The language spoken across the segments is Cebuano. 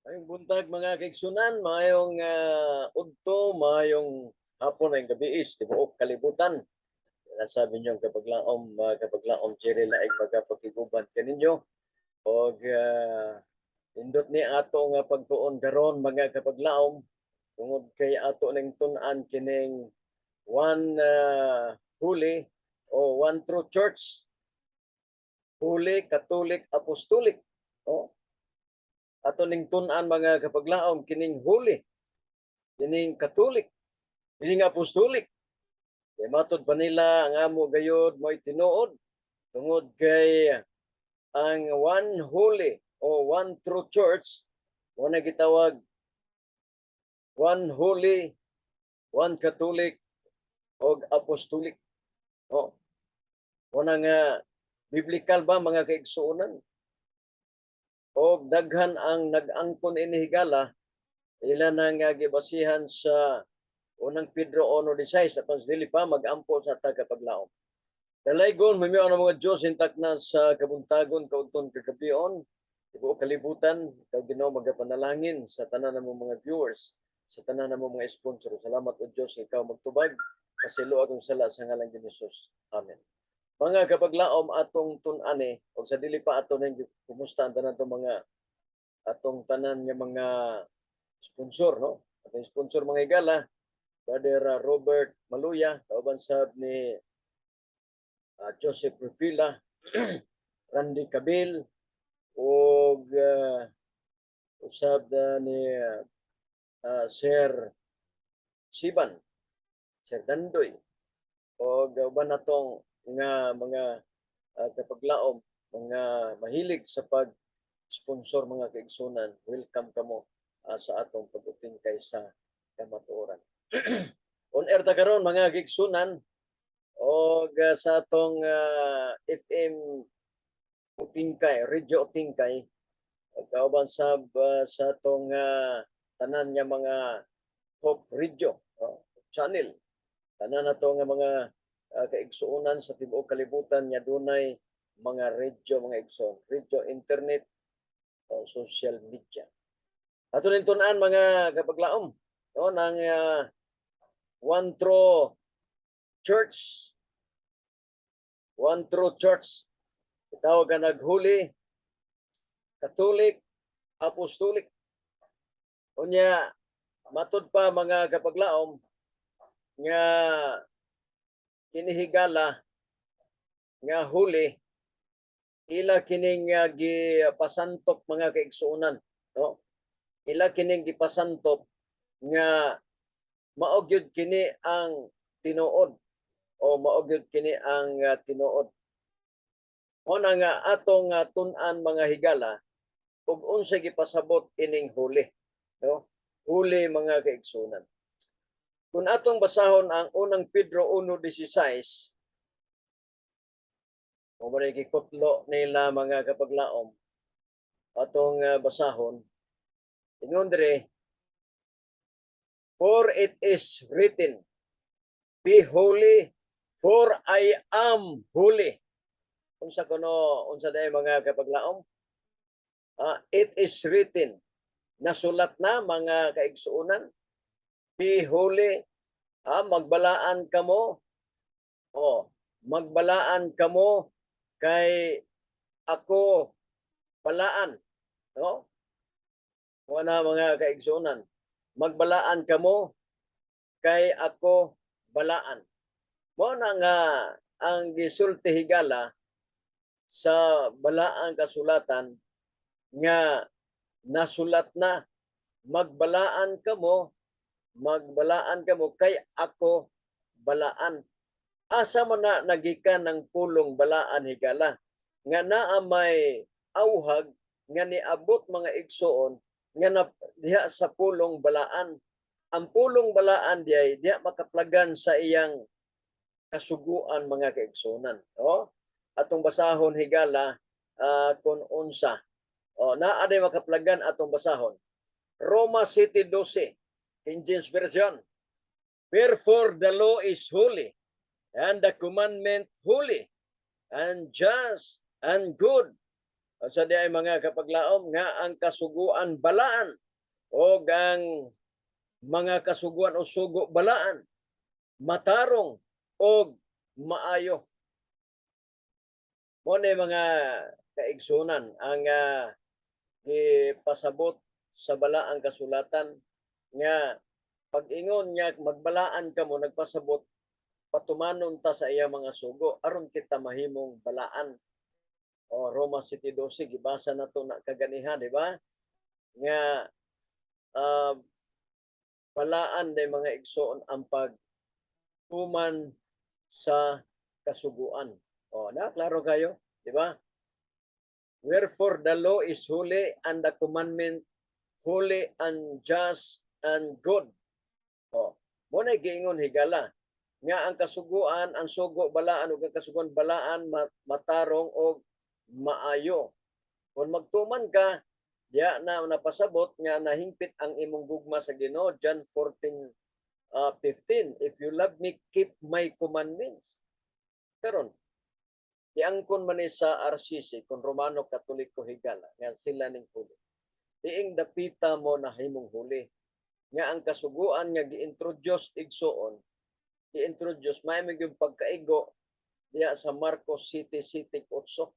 Maayong buntag, mga kaigsunan, maayong udto, maayong hapon, maayong gabii, tibuok kalibutan. Nasabi niyo kapaglaom, mga kapaglaom, Jerry Laig magapakiguban kaninyo. Og indot ni ato nga pagtuon karon, mga kapaglaom, tungod kay ato ning tun-an kining one holy o one true church. Holy Catholic Apostolic. Oh, ato ning tun-an, mga kapaglaom, kining holy, kining Catholic, kining Apostolic. Kay matod pa nila ang amo gayod mo'y tinuod tungod kay ang one holy o one true church mo na gitawag one holy, one Catholic og Apostolic. Oh. Mao nga biblical ba, mga kaigsuonan? Og daghan ang nag-angkon ini higala, ila na nga gibasihan sa Unang Pedro 1:16, apan dili pa mag-ampo sa tagapaglaom. Dalaygon, mamiyo ang mga Diyos intak na sa kabuntagon, kaudton, kagabion, tibuok kalibutan. Ikaw, Ginoo, magapanalangin sa tanan namo mga viewers, sa tanan namo mga sponsor. Salamat o Diyos, ikaw magtubag, pasayloa akong sala sa ngalan ni Jesus. Amen. Mga kapaglaom, atong tun-ani og sa dili pa ato ning kumusta ang tanan tong mga atong tanan nga mga sponsor, no? Atong sponsor, mga higala, Brother Robert Maluya, kauban sab ni Joseph Rupila, Randy Kabil ug usab ni Sir Siban, Sir Dandoy ug uban natong nga mga kapaglaom, mga mahilig sa pag sponsor. Mga kaigsunan, welcome kamo sa atong pag-utingkay sa kamatuoran. On air ta karon, mga kaigsunan, og sa atong FM Utingkay, Radio Utingkay, ug kauban sa atong tanan nga mga Hope Radio, oh, channel. Tanan nato nga mga kaigsuonan sa tibuok kalibutan nga dunay mga radyo, mga igsoon, radyo, internet o social media. Ato ning tun-an, mga kapaglaom, no, nang One True Church, One True Church. Itawag ka nag Holy Catholic Apostolic. Unya matud pa, mga kapaglaom, nga kinihigala nga holy, ila kining gipasantop, mga kaigsuonan, no? Ila kining gipasantop nga mao gyud kini ang tinuod o mao gyud kini ang tinuod. Mao na nga atong tun-an, mga higala, ug unsay gipasabot ining holy, no? Holy, mga kaigsuonan. Kung atong basahon ang Unang Pedro 1:16, mo ba gikutlo nila, mga kapaglaom, atong basahon, ingon dire, "For it is written, 'Be holy, for I am holy.'" Unsa kuno, unsa day, mga kapaglaom? It is written, nasulat na, mga kaigsuonan, be holy, magbalaan kamo, oh, magbalaan kamo kay ako balaan, no? Wala, mga kaigsuonan, magbalaan kamo kay ako balaan. Mao na nga ang gisulti higala sa balaang kasulatan nga nasulat na, magbalaan kamo, magbalaan kamo kay ako balaan. Asa man na nagikan ng pulong balaan, higala, nga naa may awhag nga niabot, mga igsoon, nga na, diha sa pulong balaan? Ang pulong balaan diay diha makaplagan sa iyang kasuguan, mga kaigsuonan, no? Atong basahon higala kung unsa. O naa day makaplagan, atong basahon. Roma 7:12, King James Version. "Wherefore the law is holy, and the commandment holy, and just and good." Sa di ay, mga kapaglaom, nga ang kasuguan balaan o ang mga kasuguan o sugo balaan, matarong o maayo. Mo ni, mga kaigsunan, ang gipasabot sa balaang kasulatan nga pag-ingon nga magbalaan kamo, nagpasabot patumanon ta sa iya mga sugo aron kita mahimong balaan. O Roma 7:12, gibasa nato na kaganiha, di ba? Nga balaan day, mga igsoon, ang pagtuman sa kasuguan. O na klaro kayo, di ba? Wherefore the law is holy and the commandment holy and just and good. O, mo na giingon higala nga ang kasuguan, ang sugo balaan ug ang kasuguan balaan, matarong og maayo. Kung magtuman ka, diya na napasabot nga nahingpit ang imong gugma sa Ginoo. John 14 15, "If you love me, keep my commandments." Karon, giangkon man ni sa RCC, kung Romano Katoliko higala, nga sila ning holy. Diing dapita mo na himong holy. Nga ang kasuguan nga gi-introduce, igsuon, gi-introduce may yung pagkaigo diya sa Marcos City City 8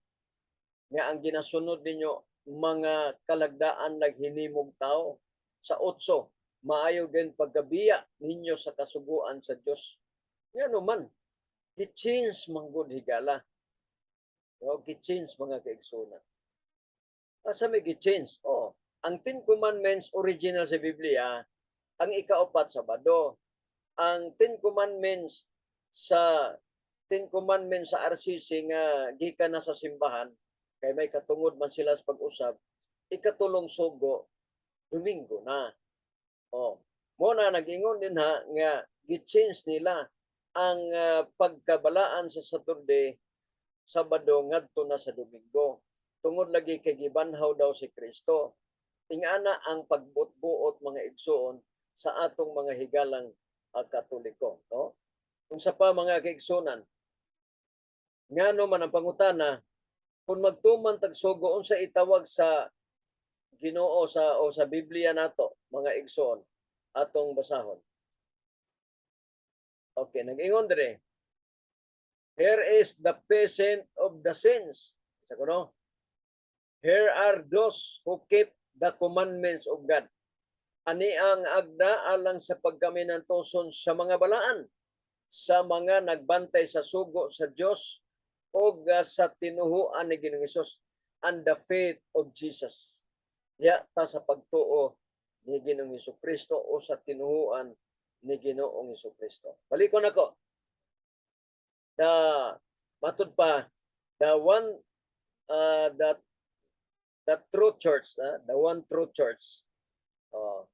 nga ang ginasunod ninyo mga kalagdaan naghinimog tao sa 8, maayo din pagkabiya ninyo sa kasuguan sa Dios. Ngano man gi-change manggod higala o gi-change, mga kaigsunan? Asa may gi-change? Oh, ang Ten Commandments original sa Biblia, ang ikaapat, Sabado. Ang Ten Commandments sa Ten Commandments sa RCC nga gikan na sa simbahan kay may katungod man sila sa pag-usab, ikatulong sugo, Domingo na. Oh, mo na nag-ingon din ha nga gi-change nila ang pagkabalaan sa Saturday, Sabado ngadto na sa Domingo. Tungod lagi kay gibanhaw daw si Kristo. Ingana ang pagbuot-buot, mga igsuon, sa atong mga higalang Katoliko, no? Kung sa pa, mga kaigsunan, ngano man ang pangutana, kung magtuman tag sugo, unsa itawag sa Ginoo sa o sa Biblia nato, mga igsoon? Atong basahon. Okay, nag-ingon dire. Here is the patient of the saints. Sa kuno. Here are those who keep the commandments of God. Ani ang agda alang sa pagkaminantuson sa mga balaan, sa mga nagbantay sa sugo sa Dios o sa tinuhuan ni Ginoong Hesus, and the faith of Jesus. Ya ta sa pagtuo ni Ginoong Hesus Kristo o sa tinuhuan ni Ginoong Hesus Kristo. Balikon ako. The matud pa the one the true church, the one true church. Oh,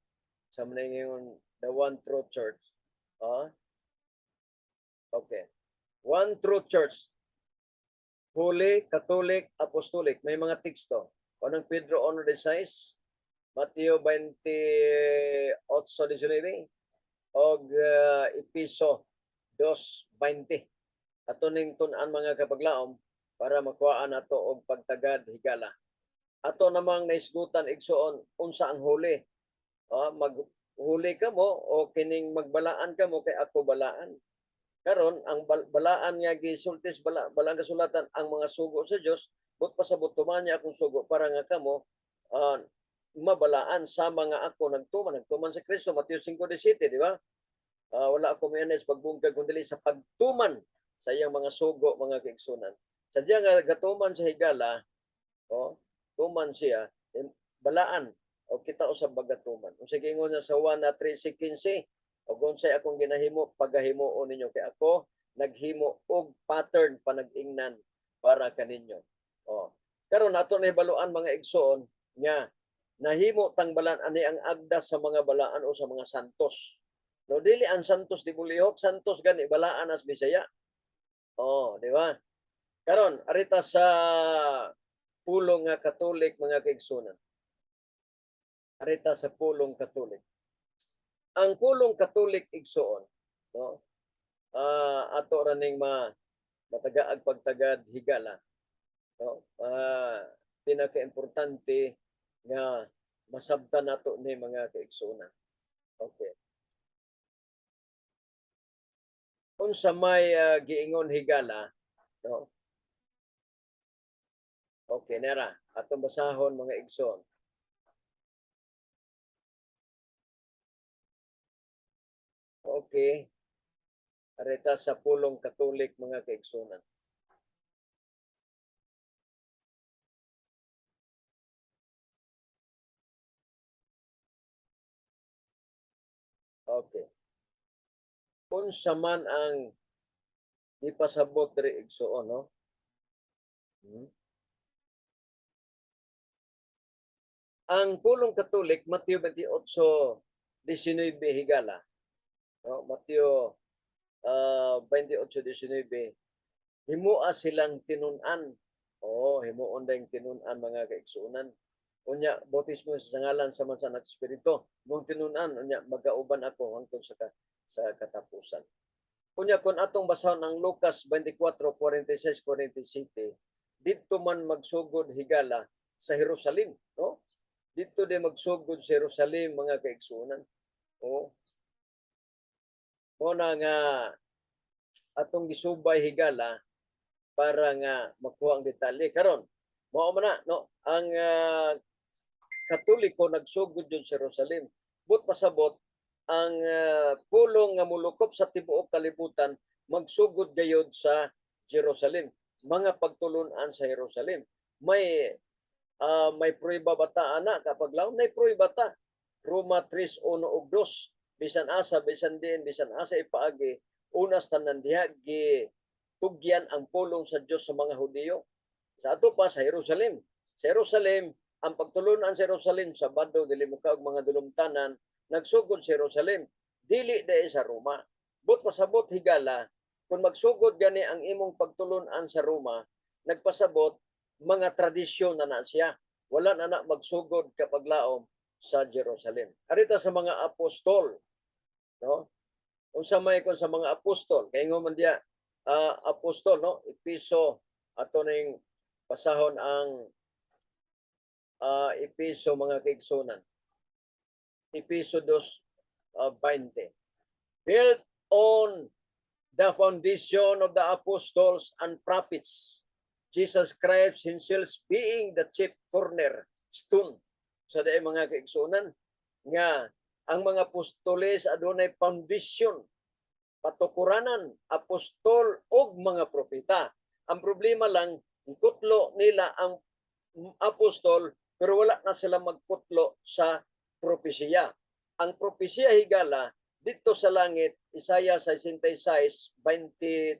sa man ngayon the one true church. Okay. One true church. Holy, Catholic, Apostolic. May mga teksto. Unang Pedro 1:16, Mateo 28:19, og Epeso 2:20. Ato ning tun-an, mga kapaglaom, para makuhaan nato og pagtagad higala. Ato namang naisgutan, igsuon, unsa ang holy. Maghuli ka mo o kining magbalaan ka mo kay ako balaan. Karon ang balaan nga gisultis balaan kasulatan, ang mga sugo sa Dios, but pasabot tuman niya akong sugo para nga kamo mabalaan sa mga ako nagtuman, nagtuman sa Kristo, Mateo 5:17, di ba? Wala ako mianes pagbungkag kundi sa pagtuman sa iyang mga sugo, mga kaigsunan. Sadya nga gatuman sa higala, oh, tuman siya, balaan o kita usab bagatuman. Kung sige ingon niya sa 1 na 13:15, og unsay akong ginahimo pagahimuon ninyo, kay ako naghimo og pattern panag-ingnan para kaninyo. Oh. Karon ato na hibaluan, mga igsoon, nga nahimo tang balaan, ani ang agda sa mga balaan o sa mga santos. No, dili ang Santos de Bulihok, santos gani, balaan as Bisaya. Oh, di ba? Karon arita sa pulong nga Katolik, mga kaigsunan. Arita sa pulong Katolik. Ang pulong Katolik, igsuon, no? Ato ra ning ma matagaag pagtagad higala. No? Pinaka-importante nga masabtan nato ni, mga kaigsuonan. Okay. Unsa may giingon, higala, no? Okay, nera. Atong basahon, mga igsoon. Okay. Areta sa pulong Katolik, mga kaigsunan. Okay. Unsa man ang ipasabot diri, igsoon, no? Ang pulong Katolik, Mateo 28:19, higala. No, Mateo 28:19, himoa silang tinun-an. Oo, himuon dayong tinun-an, mga kaigsuonan. Unya bautismo sa ngalan sa Ama, at Espiritu. Mong tinun-an, unya magauban ako hangtod sa katapusan. Unya kung atong basahon ang Lucas 24:46 47, didto man magsugod, higala, sa Jerusalem, no? Didto din magsugod sa Jerusalem, mga kaigsuonan. Oo. Mo na nga atong gisubay, higala, para nga makuha ang detalye karon. Mao man na, no, ang Katoliko nagsugod yun sa Jerusalem. But pasabot ang pulong nga mulukop sa tibuok kalibutan magsugod gayod sa Jerusalem, mga pagtulunan sa Jerusalem. May prueba bata ana kapag laon? May prueba ta. Roma 3:1 ug 2. Bisan asa, bisan diin, bisan asa ipaagi, unas tanan diha gi tugyan ang pulong sa Dios sa mga Hudiyo. Sa ato pa sa Jerusalem. Sa Jerusalem, ang pagtulunan sa Jerusalem, Sabado, dili mo og mga dulumtanan, nagsugod sa Jerusalem, dili dai sa Roma. But pasabot, higala, kung magsugod gani ang imong pagtulunan sa Roma, nagpasabot mga tradisyon na na siya. Wala na na magsugod kapag laom sa Jerusalem. Arita sa mga apostol, no? Unsa may kon sa mga apostol, kay ingon man diya apostol, no? Episo, ato ning basahon ang Episo, mga kaigsunan. Episo 2:20. Built on the foundation of the apostles and prophets, Jesus Christ himself being the chief cornerstone. Sa diay, mga kaigsunan, nga ang mga apostoles adunay foundation, patukuranan, apostol og mga propeta. Ang problema lang, ikutlo nila ang apostol pero wala na sila magkutlo sa propesiya. Ang propesiya, higala, dito sa langit, Isaiah 66:23,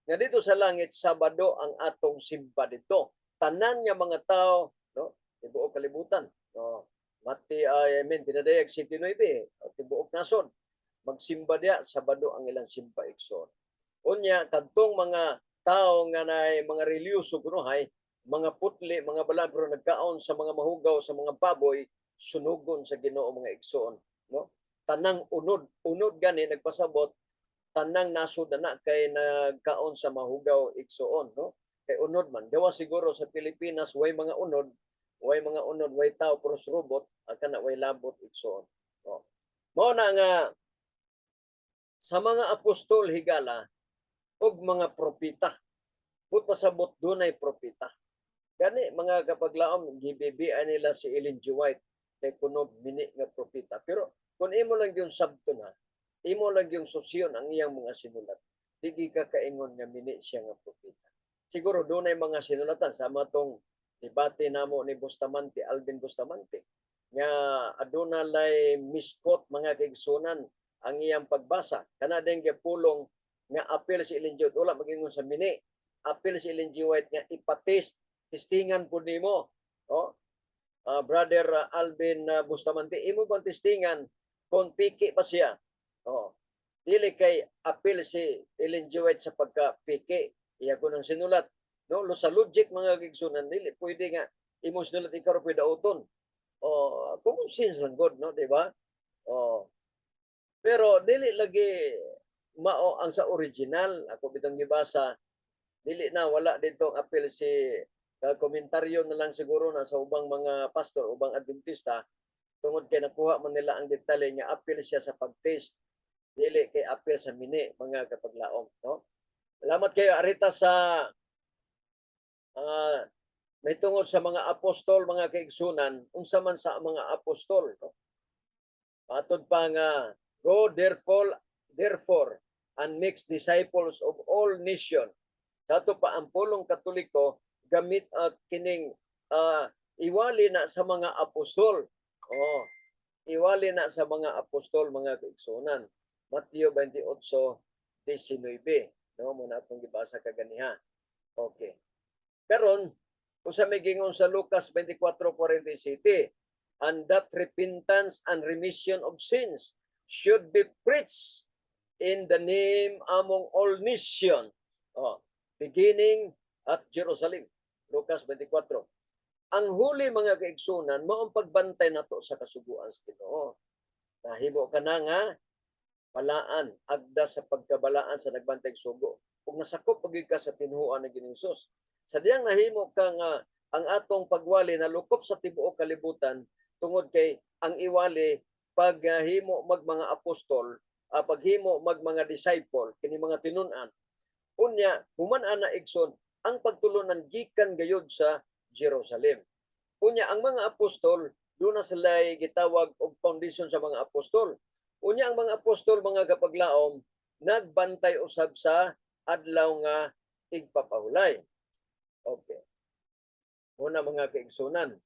nga dito sa langit, Sabado ang atong simba dito. Tanan nga mga tao, no, tibuok kalibutan, no, Mati, I mean, pinadayag 79, tibuok nasod, magsimba diya, Sabado ang ilang simba, igsoon. Unya, kadtong mga tao nga nay mga relihiyoso kunuhay, mga putli, mga balaan, pero nagkaon sa mga mahugaw, sa mga baboy, sunugon sa Ginoo, mga igsoon, no? Tanang unod, unod gani nagpasabot tanang nasod na kay nagkaon sa mahugaw, igsoon, no? Kay unod man. Gawa siguro sa Pilipinas way mga unod, way mga unod, way tao, puros robot, kana way labot, igsoon. No? Mao na nga sa mga apostol, higala, ug mga propeta. But pasabot dunay propeta. Gani, mga kapaglaom, gibibian nila si Ellen G. White kay kuno mini nga propeta. Pero kung imo lang yung sabto na, imo lang yung susyon ang iyang mga sinulat, di ka kaingon nga mini siya nga propeta. Siguro dunay mga sinulatan sama tong debate namo ni Bustamante, Alvin Bustamante, nga aduna lay misquote, mga kaigsunan, ang iyang pagbasa. Kana din pulong nga apel si Ellen G. White, wala magingon sa mini. Apel si Ellen G. White nga ipatest, testingan po nimo. Oh, Brother Alvin Bustamante, imo bang testingan kung piki pa siya? Oh. Dili kay apel si Ellen G. White sa pagka piki. Iya ko nang sinulat. No, lo sa logic, mga gigsunan, dili pwede nga imong sinulat ikaw ra pwede auton. Oh, common sense lang god, no, di ba? Oh. Pero dili lagi mao ang sa original. Ako bitong gibasa, dili na wala dito ang apel si Ka komentaryo na lang siguro na sa ubang mga pastor, ubang Adventista, tungod kay nakuha man nila ang detalye nga apil siya sa pag-taste, dili kay apil sa mini, mga kapaglaom, no? Salamat kayo arita sa may tungod sa mga apostol, mga kaigsunan. Unsa man sa mga apostol, no? Matod pa nga, "Go therefore and makes disciples of all nation." Sa pa ang pulong Katoliko gamit kining iwali na sa mga apostol. Oh, iwali na sa mga apostol, mga kaigsunan. Mateo 28:19. No, mao na atong gibasa kaganiha. Okay. Karon, kung sa may gingon sa Lucas 24:47, "And that repentance and remission of sins should be preached in the name among all nations." Oh, beginning at Jerusalem. Lucas 24. Ang huli, mga kaigsunan, mao ang pagbantay nato sa kasuguan sa Ginoo. Nahimo ka na nga balaan, agda sa pagkabalaan sa nagbantay sugo. Ug nasakop pag ka sa tinuohan ng Ginoong Hesus. Sa diyang nahimo ka nga ang atong pagwali na lukop sa tibuok kalibutan tungod kay ang iwali paghimo mag mga apostol, paghimo mag mga disciple, kini mga tinun-an. Unya, human ana, igsoon, ang pagtulunan gikan gayud sa Jerusalem. Unya, ang mga apostol, doon na sila gitawag og foundation sa mga apostol. Unya, ang mga apostol, mga kapaglaom, nagbantay usab sa adlaw nga igpapahulay. Okay. Una, mga kaigsunan.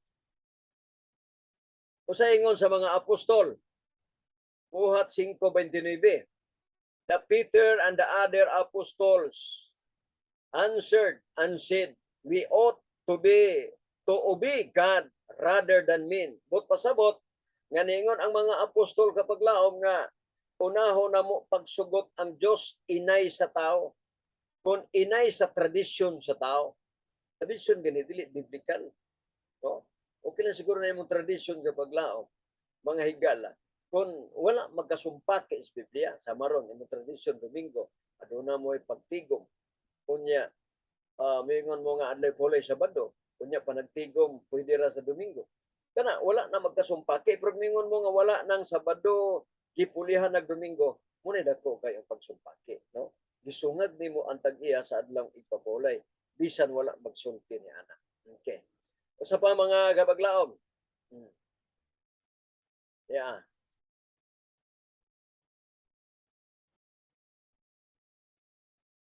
Usa ingon sa mga apostol, Buhat 5:29. "The Peter and the other apostles answered and said, 'We ought to obey God rather than men.'" But pasabot, nga ningon ang mga apostol, kapaglaom, nga unahon na mo pagsugot ang Dios inay sa tao. Kung inay sa tradisyon sa tao. Tradisyon gani, dili biblical. No? Okay lang siguro na imong tradisyon, kapaglaom, mga higala. Kung wala magkasumpaki sa Biblia, sa maron imong tradisyon Domingo, aduna mo pagtigom. Kunya, mingon mo nga adlaw pulay Sabado, kunya panagtigom pwede ra sa Domingo. Kana wala na magkasumpaki, pero mingon mo nga wala nang Sabado, gipulihan nag Domingo, muna dako kay ang pagsumpaki, no? Gisungag nimo ang tag-iya sa adlaw igpapulay bisan wala magsulti ni ana. Okay. Usa pa, mga kapaglaom. Yeah.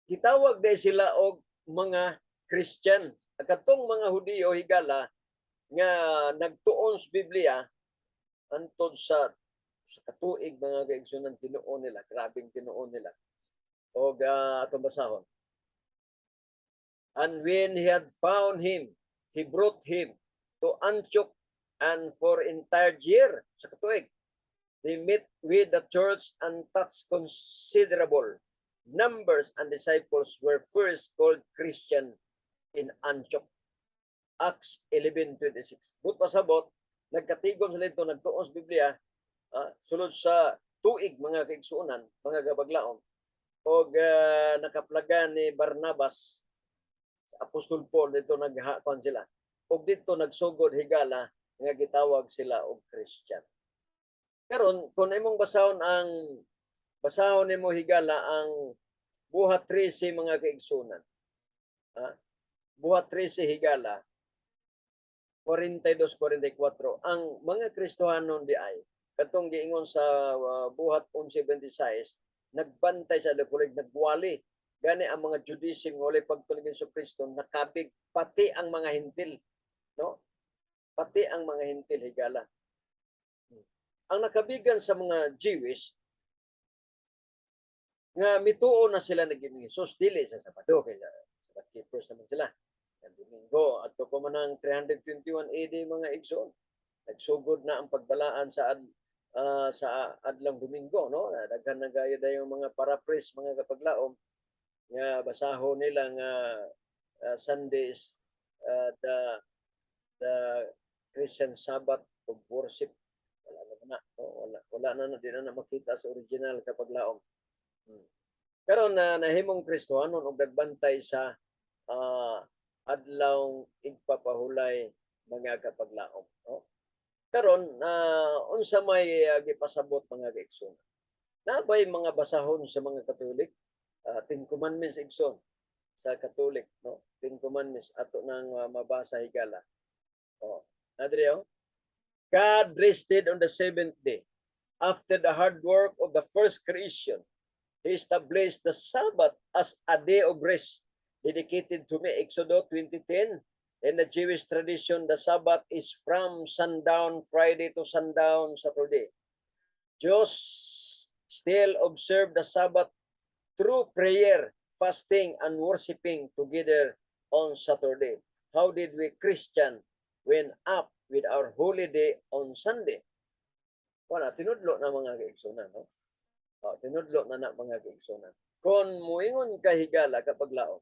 Gitawag day sila og mga Christian. Katong mga Hudiyo, higala, nga nagtuon sa Biblia antod sa katuig, mga kaigsunan, tinuon nila, grabing tinuon nila. Og atong basahon. "And when he had found him, he brought him to Antioch, and for entire year," sa katuig, "they met with the church and taught considerable numbers, and disciples were first called Christian in Antioch." Acts 11:26. But pasabot, nagkatigom sila ito, nagtuon sa Biblia, sulod sa tuig, mga kaigsuonan, mga gabaglaom, og nakaplagan ni Barnabas, sa Apostol Paul, dito naghakuan sila. Og dito nagsugod, higala, nga gitawag sila og Christian. Karon, kung imong basahon nimo, higala, ang Buhat 13, mga kaigsunan. Buhat 13, higala, 42 44, ang mga Kristohanon di ay katong giingon sa Buhat 11:26, nagbantay sa Lepolig, nagwali gani ang mga Judaism nga walay pagtuo ni Kristo, nakabig pati ang mga Hentil, no? Pati ang mga Hentil, higala, ang nakabigan sa mga Jewish nga mituo na sila ni Ginoong Jesus, dili sa Sabado kay Sabbath keepers naman sila. Ang Domingo adto pa man ang 321 AD, mga igsoon, nagsugod na ang pagbalaan sa adlang Domingo, no? Daghan na gaya dayong mga paraphrase, mga kapaglaom, nga basahon nila nga Sunday is the Christian Sabbath of worship. Wala na na, no? Wala wala na, na di na, na makita sa original, kapaglaom. Pero na nahimong Kristohanon og nagbantay sa Adlaw igpapahulay, mga kapaglaom, no? Karon na unsa may gipasabot, mga kaigsoon? Nabay mga basahon sa mga Katolik, Ten Commandments, igsoon, sa Katolik, no? Ten Commandments ato nang mabasa, higala. Oh, Adrio. God rested on the seventh day. After the hard work of the first creation, He established the Sabbath as a day of rest dedicated to me. Exodus 20:10. In the Jewish tradition, the Sabbath is from sundown Friday to sundown Saturday. Jews still observe the Sabbath through prayer, fasting, and worshiping together on Saturday. How did we Christian went up with our holy day on Sunday? Wala, tinudlo na, mga kaigsunan, no? Oh, tinudlo na na, mga kaigsunan. Kung muingon ka, higala, kapaglaom,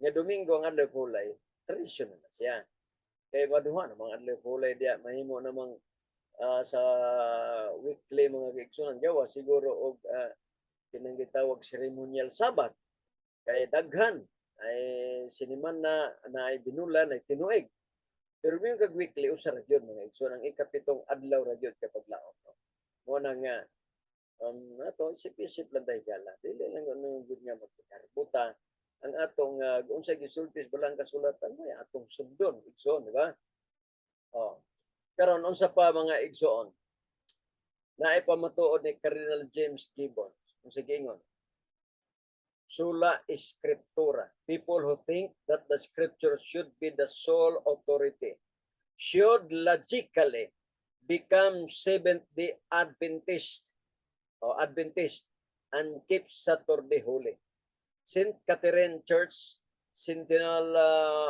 nga Domingo ang adlaw hulay, tradisyon na siya. Kay maduha na mga adlaw hulay diya, mahimo namang sa weekly, mga kaigsunan, gawa siguro og kinang gitawag ceremonial Sabbath. Kay daghan ay siniman na na ay binulan ay tinuig. Pero may kag weekly, usa ra gyud, mga igsoon, ang ikapitong adlaw ra gyud, kapaglaom, no? Mo na nga ato isip-isip lang tayo, gala. Dili lang ano gud nga magkarbuta ang atong unsay gisulti sa balang kasulatan mo atong sundon, igsoon, di ba? Oh. Karon unsa pa, mga igsoon? Naay pamatuod ni Cardinal James Gibbons. Unsa giingon? Sola Scriptura. People who think that the scripture should be the sole authority should logically become Seventh-day Adventist o Adventist and keep Saturday holy. St. Catherine Church, Sentinel,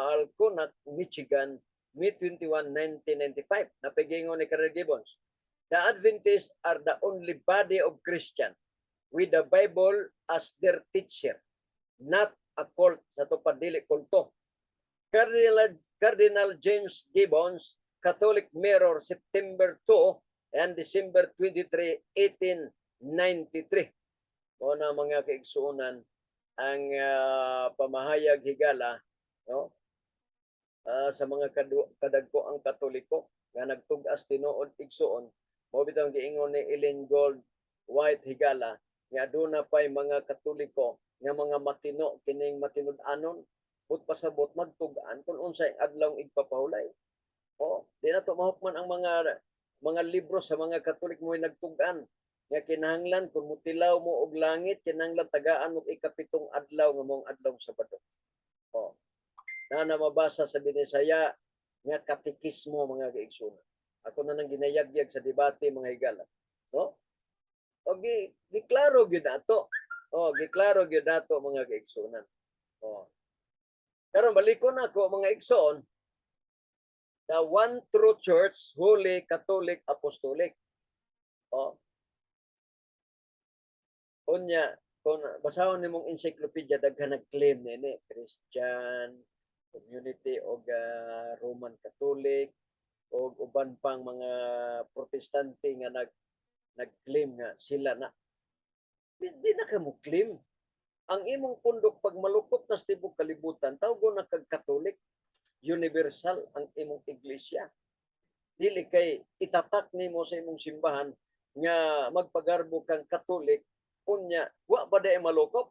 Algonac, Michigan, May 21, 1995. Napigingon ni Cardinal Gibbons. The Adventists are the only body of Christian with the Bible as their teacher, not a cult. Sa to pa dili kulto. Cardinal James Gibbons, Catholic Mirror, September 2 and December 23, 1893. Mo na, mga kaigsuonan, ang pamahayag, higala, no, sa mga kadagko ang Katoliko nga nagtug-as tinuod, igsuon. Mo bitong giingon ni Ellen Gould White, higala, nga aduna pay mga Katoliko nga mga matino kining matinud-anon, but pasabot magtug-an kung unsay adlaw igpapahulay. Oh, di na to mahukman ang mga libro sa mga Katolik mo nagtug-an nga kinahanglan kung mutilaw mo og langit, kinahanglan tagaan mo ikapitong adlaw nga mong adlaw Sabado. Oh. Na na mabasa sa Binisaya nga katekismo, mga kaigsuonan. Ako na nang ginayagyag sa debate, mga higala. No? O gi giklaro gyud ato. Oh, giklaro gyud ato, mga kaigsuonan. Oh. Karon balikon ako, mga igsoon, the one true church, Holy Catholic Apostolic. Oh. Unya, kung basahon nimong encyclopedia, daghan nag-claim nini, Christian community og Roman Catholic og uban pang mga Protestante nga nag-claim nga sila na. Di na ka mo claim. Ang imong pundok pag malukop tas tibok kalibutan, tawgon na kag Catholic, universal ang imong iglesia. Dili kay itatak nimo sa imong simbahan nga magpagarbo kang Katolik, unya wa pa day malukop.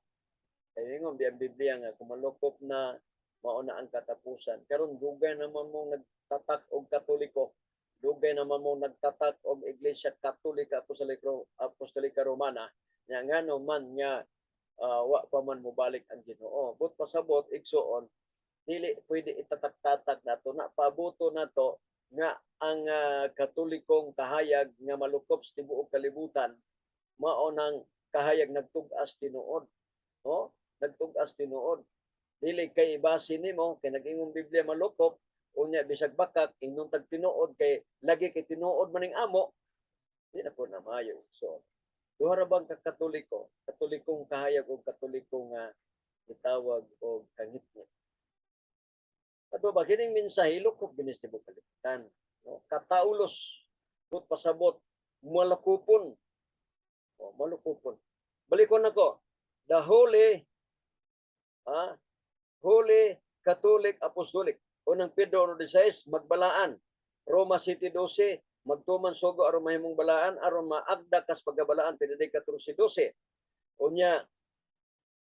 Kay ingon bi ang Biblia nga kung malukop na, mao na ang katapusan. Karon dugay naman mong nagtatak og Katoliko, dugay naman mong nagtatak og Iglesia Katolika Apostolika Romana nya, ngano man nga wa pa man mobalik ang Ginoo? But pasabot, igsuon, dili pwede itatak-tatak nato na paabuto nato nga ang Katolikong kahayag nga malukop sa tibuok kalibutan mao nang kahayag nagtug-as tinuod, no? Nagtug-as tinuod. Dili kay ibase nimo kay nag-ingong Biblia malukop, unya bisag bakak ingnon tag tinuod kay lagi kay tinuod maning amo. Di na po na maayo. So duha ra bang ka Katoliko, Katolikong kahayag o Katolikong nga gitawag og kangitngit? Ato ba kining mensahe lukop ginis tibuok kalibutan, no? Kataulos, but pasabot malukupon. Oh, malukupon. Balikon nako. The Holy Holy Catholic Apostolic. Unang Pedro 1:16, magbalaan. Roma 7:12, magtuman sugo aron mahimong balaan, aron maagda kas pagkabalaan, PDD 14:12. Unya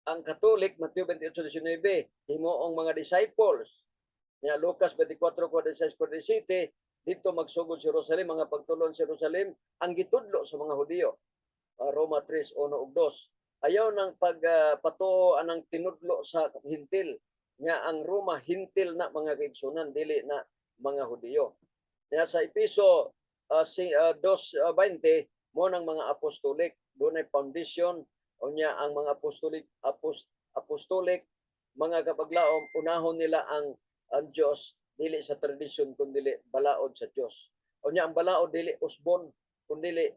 ang Catholic, Mateo 28:19, himuong mga disciples. Nya Lucas 24:46, 47, dito magsugod sa Jerusalem, mga pagtulon sa Jerusalem, ang gitudlo sa mga Hudiyo. Roma 3:1 ug 2. Ayaw nang pagpatuo anang tinudlo sa Hentil nga ang Roma Hentil na, mga kaigsunan, dili na mga Hudiyo. Nya sa Epeso si 2:20 mo nang mga apostolic, dunay foundation. Unya ang mga apostolic, mga kapaglaom, unahon nila ang Dios, dili sa tradisyon kundi balaod sa Dios. Unya ang balaod dili usbon kundi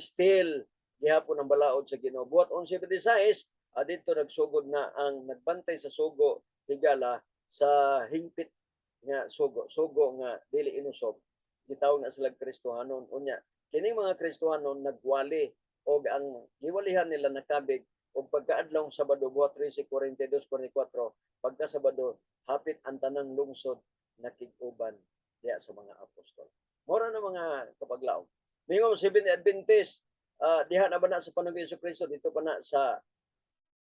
still gihapon ang balaod sa Ginoo. Buhat 11:26, dito nagsugod na ang nagbantay sa sugo, higala, sa hingpit nga sugo, sugo nga dili inusob. Gitawag na sila Kristohanon. Unya kining mga Kristohanon nagwali og ang giwalihan nila nakabig og pagkaadlawng Sabado, Buhat 13:42, 44, pagka Sabado hapit ang tanang lungsod nakig-uban diya sa mga apostol. Mora na, mga kapaglaom. Mingon Seventh Adventist, diha na ba na sa panahon ni Kristo, dito pa na sa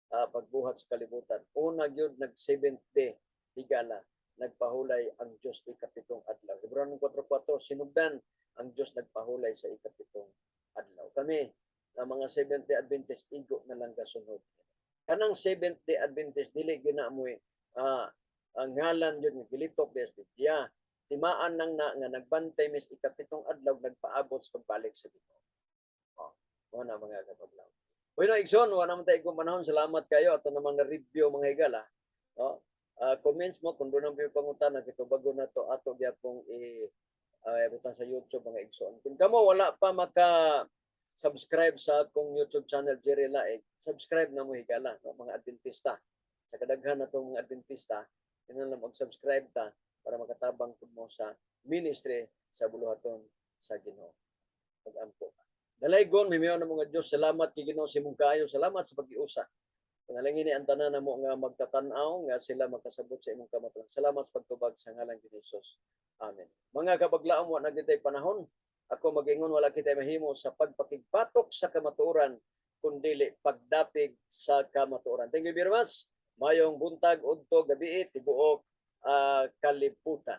pagbuhat sa kalibutan. Una gyud nag seventh day, higala, nagpahulay ang Dios ikapitong adlaw. Hebreo 4:4, sinugdan ang Dios nagpahulay sa ikapitong adlaw. Kami na mga Seventh Day Adventist, igo na lang kasunod. Kanang Seventh Day Adventist dili ginamoy ang ngalan yun nga gilitok des Biblia. Timaan nang na nga nagbantay mis ikapitong adlaw, nagpaabot sa pagbalik sa Ginoo. Oh, mo na, mga kapaglaom. Bueno, Igsoon, wala naman tayo kung panahon. Salamat kayo. Ato namang na-review, mga higala. No? Comments mo kung doon ang pangutana, kitubago na to ato gyapong i butang sa YouTube, mga igsoon. Kung kamo wala pa maka subscribe sa akong YouTube channel, Jerry Laig, subscribe na mo, higala, no, mga Adventista. Sa kadaghan na tong mga Adventista, kinahanglan mag-subscribe ta para makatabang pud mo sa ministry sa buluhaton sa Ginoo. Pag-ampo. Dalaygon, mimiyo na mga Diyos, salamat kay Ginoo sa imong kaayo, salamat sa pag-iusa. Panalangin ni ang tanan namo nga magtatan-aw nga sila makasabot sa imong kamatuoran. Salamat sa pagtubag sa ngalan ni Jesus. Amen. Mga kabaglaom, wa na kitay panahon. Ako magingon, wala kitay mahimo sa pagpakigbatok sa kamatuoran kundili pagdapig sa kamatuoran. Thank you very much. Mayong buntag, udto, gabii, tibuok kalibutan.